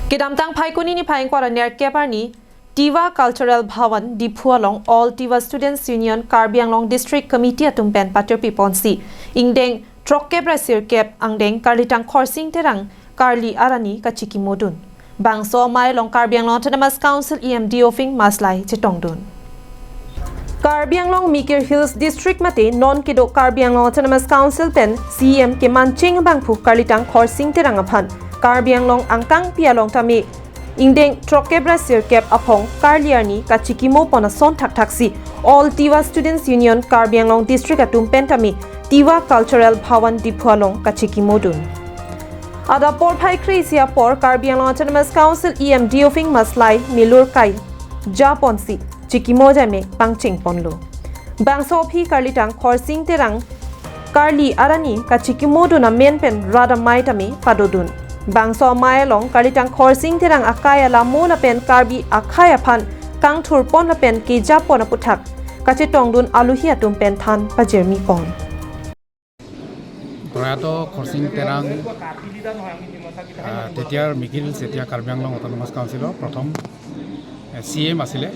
Kidamtang Phaikuni ni Phaingkwara ner keparni Tiwa Cultural Bhawan Diphualong All Tiwa Students Union Karbi Anglong District Committee atum pen paterpi ponsi ingdeng trok kebra sir kep angdeng karlitang khorsing terang karli arani kachiki modun bangso mai long Karbi Anglong Autonomous Council EMD ofing maslai chetongdun. Karbi Anglong Mikir Hills District mate non kido Karbi Anglong Autonomous Council pen CM ke manching bangphu karlitang khorsing terang aphan Karbi Anglong angkang pialong tami ingdeng trokebra sir kep aphong karliarni kachikimo pona son thak thaksi All Tiwa Students Union Karbi Anglong District atum pentami Tiwa Cultural Bhawan Diphualong kachikimo dun. Ada por phai krisia por Karbi Anglong Autonomous Council EMD ofing maslai milur kai ja ponsi chikimo jame pangching ponlo bangso phi karlitang khorsing terang karli arani kachikimo duna men pen rada mai tami padodun. Bangso maelong karlitang khorsing terang akaya la mona pen karbi akhaya phan kangthur pon la pen ke ja pon puthak kache tongdun aluhia tum pen than pajermi pon. প্ৰয়াত খৰচিং তেৰাং তেতিয়াৰ মিকিৰ যেতিয়া Karbi Anglong autonomous কাউন্সিলৰ প্ৰথম C M আছিলে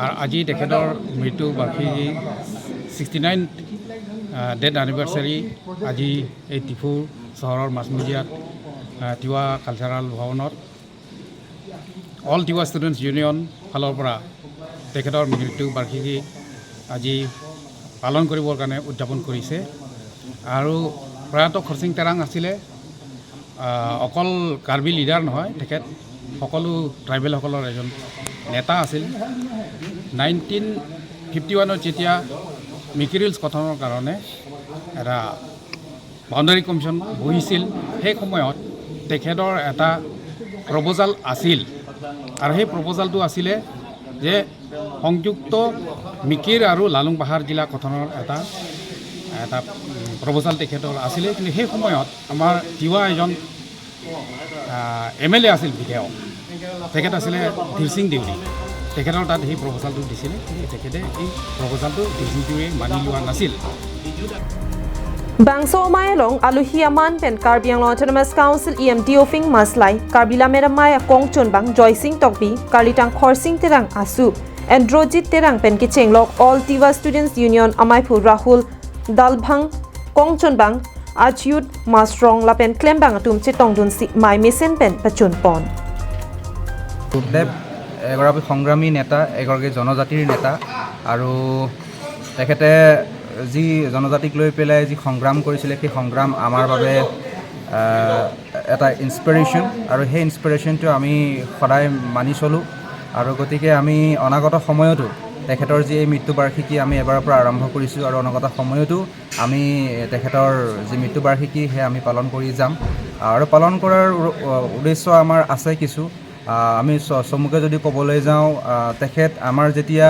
আৰু আজি তেখেতৰ মৃত্যু বাৰ্ষিকী 69 ডেথ এনিভাৰ্চাৰী আজি এই ডিফু চহৰৰ মাজমজিয়াত তিৱা কালচাৰেল ভৱনত অল তিৱা ষ্টুডেণ্টছ ইউনিয়ন ফালৰ পৰা তেখেতৰ মৃত্যু বাৰ্ষিকী আজি পালন কৰিবৰ কাৰণে উদযাপন কৰিছে। আৰু প্ৰয়াত খৰচিং তেৰাং আছিলে অকল কাৰ্বি লিডাৰ নহয়, তেখেত সকলো ট্ৰাইবেলসকলৰ এজন নেতা আছিল। 1951ত যেতিয়া মিকিৰ হিলছ গঠনৰ কাৰণে এটা বাউণ্ডাৰী কমিশ্যন বহিছিল, সেই সময়ত তেখেতৰ এটা প্ৰপ'জাল আছিল আৰু সেই প্ৰপ'জালটো আছিলে যে সংযুক্ত মিকিৰ আৰু লালুং পাহাৰ জিলা গঠনৰ এটা এটা প্ৰপ'জাল তেখেতৰ আছিলে। কিন্তু সেই সময়ত আমাৰ তিৱা এজন এম এল এ আছিল, বিধায়ক, তেখেত আছিলে ধীৰসিং দেউৰী। তেখেতৰ তাত সেই প্ৰপ'জালটো দিছিলে, কিন্তু তেখেতে এই প্ৰপ'জালটো ধীৰসিং দেউৰীয়ে মানি লোৱা নাছিল। Bangso Mayalong Aluhi Aman Pen Karbi Anglong Autonomous Council EMD Ofing Maslai Karbila Mera Maya Kongchun Bang Joy Singh Tokbi Karlitang Khorsing Terang Asu Androjit Terang Pen Kichenglok All Tiwa Students Union Amaiphu Rahul Dalbhang Kongchun Bang Achyut Masrong Lapen Klembang Atum Chetongdun Si Mai Mesen Pen Pachun Pon. দেৱ এগৰাকী সংগ্ৰামী নেতা, এগৰাকী জনজাতিৰ নেতা আৰু তেখেতে যি জনজাতিক লৈ পেলাই যি সংগ্ৰাম কৰিছিলে, সেই সংগ্ৰাম আমাৰ বাবে এটা ইনস্পিৰেশ্যন আৰু সেই ইনস্পিৰেশ্যনটো আমি সদায় মানি চলোঁ। আৰু গতিকে আমি অনাগত সময়তো তেখেতৰ যি এই মৃত্যুবাৰ্ষিকী আমি এবাৰৰ পৰা আৰম্ভ কৰিছোঁ আৰু অনাগত সময়তো আমি তেখেতৰ যি মৃত্যুবাৰ্ষিকী, সেয়া আমি পালন কৰি যাম। আৰু পালন কৰাৰ উদ্দেশ্য আমাৰ আছে কিছু। আমি চমুকে যদি ক'বলৈ যাওঁ, তেখেত আমাৰ যেতিয়া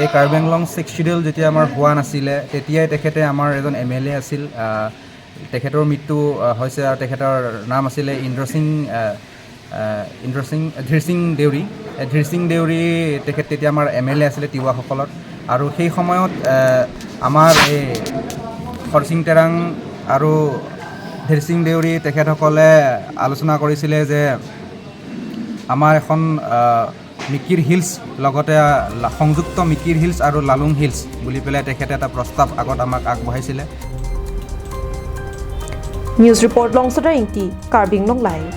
এই কাৰ্বি আংলং ছিক্স চিডিউল যেতিয়া আমাৰ হোৱা নাছিলে, তেতিয়াই তেখেতে আমাৰ এজন এম এল এ আছিল। তেখেতৰ মৃত্যু হৈছে আৰু তেখেতৰ নাম আছিলে ইন্দ্ৰসিং আহ, আহ, ইন্দ্ৰসিং ধীৰসিং দেউৰী। এই ধীৰসিং দেউৰী তেখেত তেতিয়া আমাৰ এম এল এ আছিলে তিৱাসকলৰ। আৰু সেই সময়ত আমাৰ এই হৰসিং তেৰাং আৰু ধীৰসিং দেউৰী তেখেতসকলে আলোচনা কৰিছিলে যে আমাৰ এখন মিকিৰ হিলছ লগতে সংযুক্ত মিকিৰ হিলছ আৰু লালুং হিলছ বুলি পেলাই তেখেতে এটা প্ৰস্তাৱ আগত আমাক আগবঢ়াইছিলে। News Report Longsoda Ingti, Karbi Anglong Live.